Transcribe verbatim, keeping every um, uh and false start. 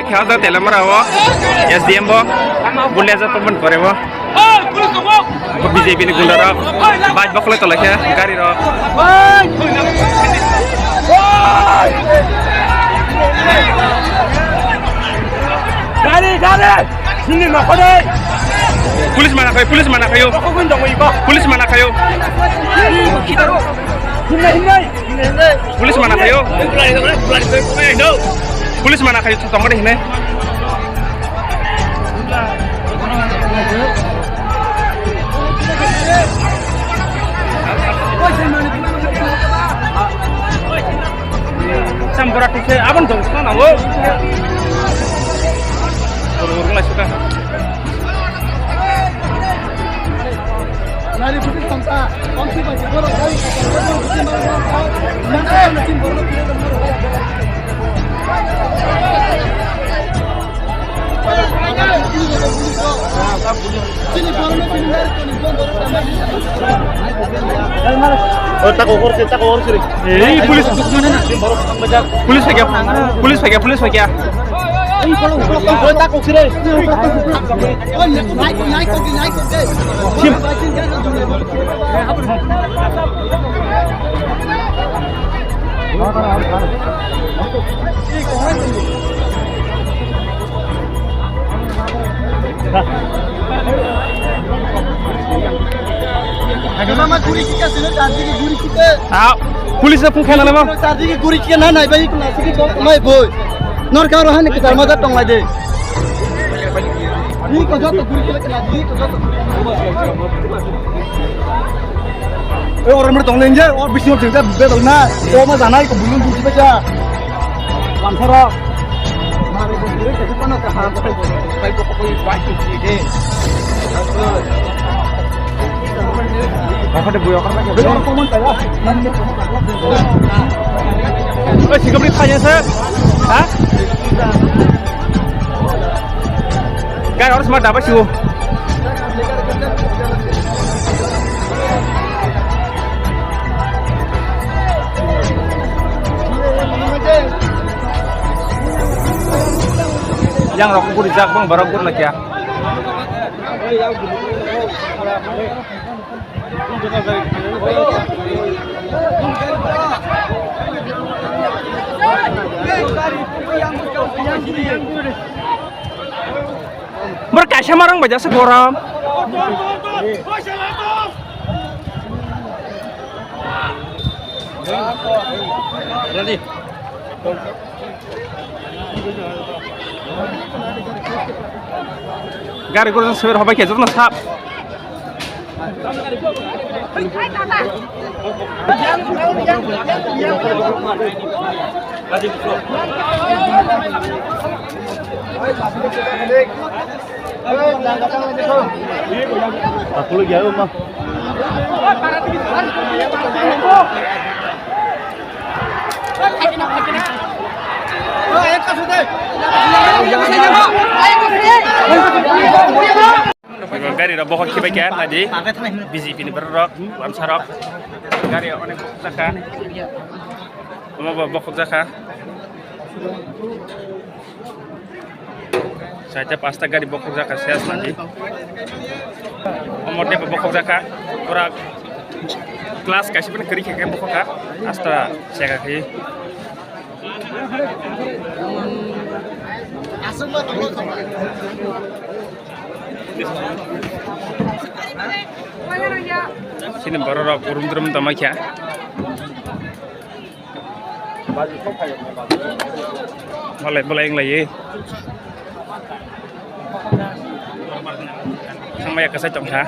Khe o jaga Teliamura o S D M bo bulia jat tongmani pore bo. Bo B J P ni gunda rok bike bokhole tolai khe gari rok. Gari, gari! Sini nokho dei! Police mana khayo, police mana khayo. Nokho gun dong iba. Police mana khayo. Hinai, hinai! Police mana khayo. Police mana khayo, tongma de hinai. Sam bora tukse, abon dong, sana, o. Bora, bora, lai suka. O, tako, korse, tako, korse. Ei, police. Police phaikya, police phaikya, police phaikya. Oi, tako sire. Oi, naiko, naiko, naiko, naiko, naiko. Sim. Mama guri kike sino, chardi ke guri kike. Ah, police na phone khaina lama. Chardi ke guri kike na nai bai, kuna sigi to mai boi. Nor ka rohani ke charma da tong lai de. Ni ko joto guri kike na, ni ko joto. E, oro mur tong leng je, o bising jeng je, be dong na. O ma janai ko bulung buji bacha. Lamsara. Mare ko guri ke pana ka ha ko ko bai ko ko bai ki de. Okhade bui okhar na. Oi, sikapri thaya sir. Ha? Gari oro smart daba siwo. Yang rok guri jak bang, borok gurna kya. Bor kaisa marang bai jasa goram. Ready. Gari guru sewer hobai khe jotno sap. Aku lagi ya, Uma. Gari rok bokhok khibai kha, nadi B J P ni borok rok, lamsa rok. Gari onek bokhok jakha. Omo bo bokhok jakha. Saita pasta gari bokhok jakha ses nadi. Omo tei bokhok jakha. Pura class kaisa phano kwrwi khe bokhok kha. Asta sega khe. Sini borok rok burum burum tongma kha. Malai malai wng lai. Thangmaya kwchai tong kha.